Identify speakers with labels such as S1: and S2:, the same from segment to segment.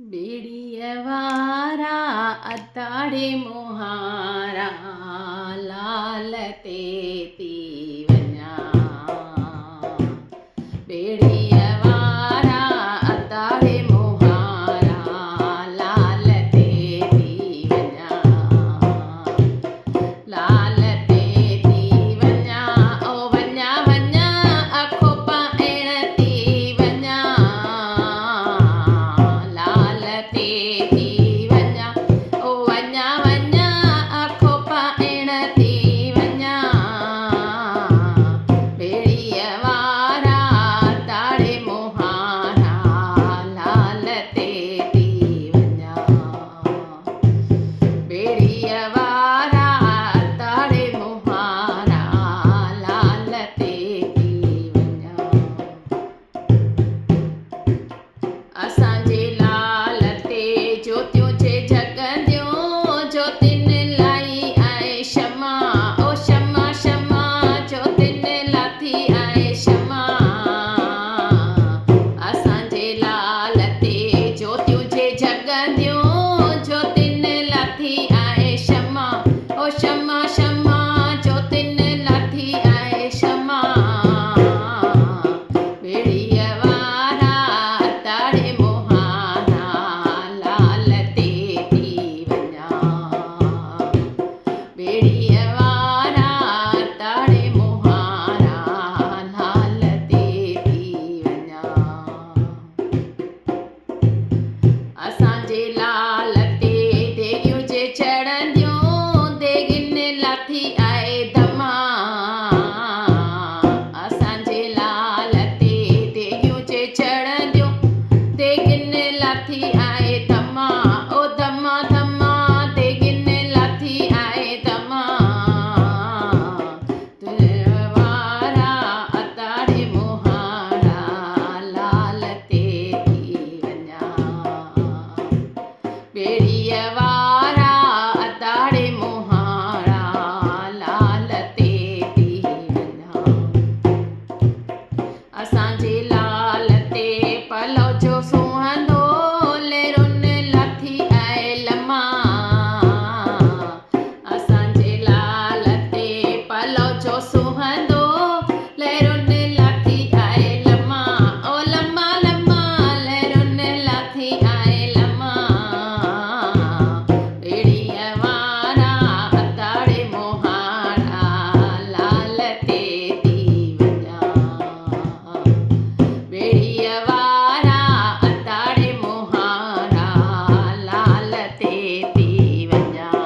S1: ٻيڙيء وارا اتاڙي مهارا لال تي ٿي وڃان. ٻيڙيء وارا اتاڙي مهارا لال تي ٿي وڃان. لال تي ٿي وڃان او وڃان وڃان اکو پائڻ ٿي وڃان لال تي ٿي وڃان او وڃان وڃان اکو پائڻ ٿي وڃان ٻيڙيء وارا تاڙي مهارا لال تي ٿي وڃان. ٻيڙيء وارا تاڙي مهارا لال تي ٿي وڃان. اسان جي لال تي جوتيون جي جڳنديون جوتين لائي آهي شمع او شمع شمع جوتين لاٿي آهي شمع اسان جي لال تي جوتيون جي جڳنديون جوتين لاٿي آهي شمع او شمع شمع جوتين لاٿي آهي شمع ٻيڙيء وارا تاڙي مهارا لال تي ٿي وڃان ٻيڙيء وارا تاڙي مهارا لال تي ٿي وڃان. اسان جي لال تي ديڳيون جي چڙهنديون ديڳين لاٿي آهي ڌما. اسان جي لال تي ديڳيون جي چڙهنديون ديڳين لاٿي آهي ڌما. او ڌما ڌما ديڳين لاٿي آهي ڌما. تنهنجي وارا اتاڙي مهاڙا لال تي ٿي وڃان. ٻيڙيء وارا اتاڙي مهاڙا لال تي ٿي وڃان. اسان جي لال تي پلو جو سونهندو ليرن لاٿي آهي لما. اسان جي لال تي پلو جو سونهندو لهرن لاٿي آهي لما او لما لما لهرن لاٿي آهي لما. ٻيڙيء وارا اتاڙي مهاڙا لال تي ٿي وڃان. ٻيڙيء وارا اتاڙي مهاڙا لال تي ٿي وڃان.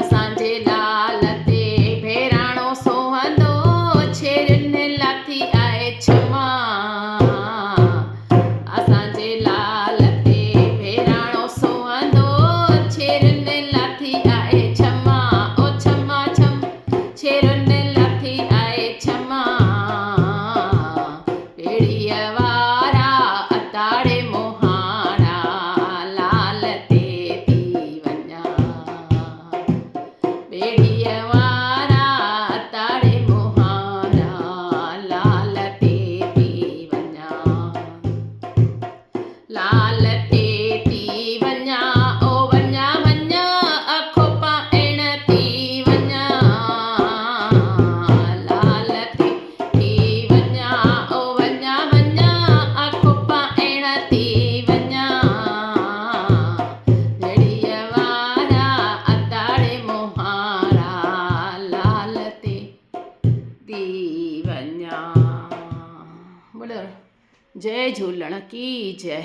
S1: اسان جي لال تي ڀيراڻو سونهندو ڇيرين لاٿي آهي ڇما. اسان جي لال تي ڀيراڻو سونهندو ڇيرين لاٿي آهي ڇما او ڇما ڇم ڇيرين لاٿي آهي ڇما. ٻيڙيء وارا اتاڙي مهاڻا لال تي ٿي وڃان. ٻيڙيء وارا اتاڙي مهاڻا لال تي ٿي وڃان. لال تي ٿي وڃان او وڃان وڃان اکو پائڻ ٿي وڃان. لال تي ٿي وڃان او وڃان وڃان اکو پائڻ ٿي وڃان. جھڙيء وارا اتاڙي مهارا لال تي ٿي وڃان. بولو جئي جھولڻ ڪي جئي.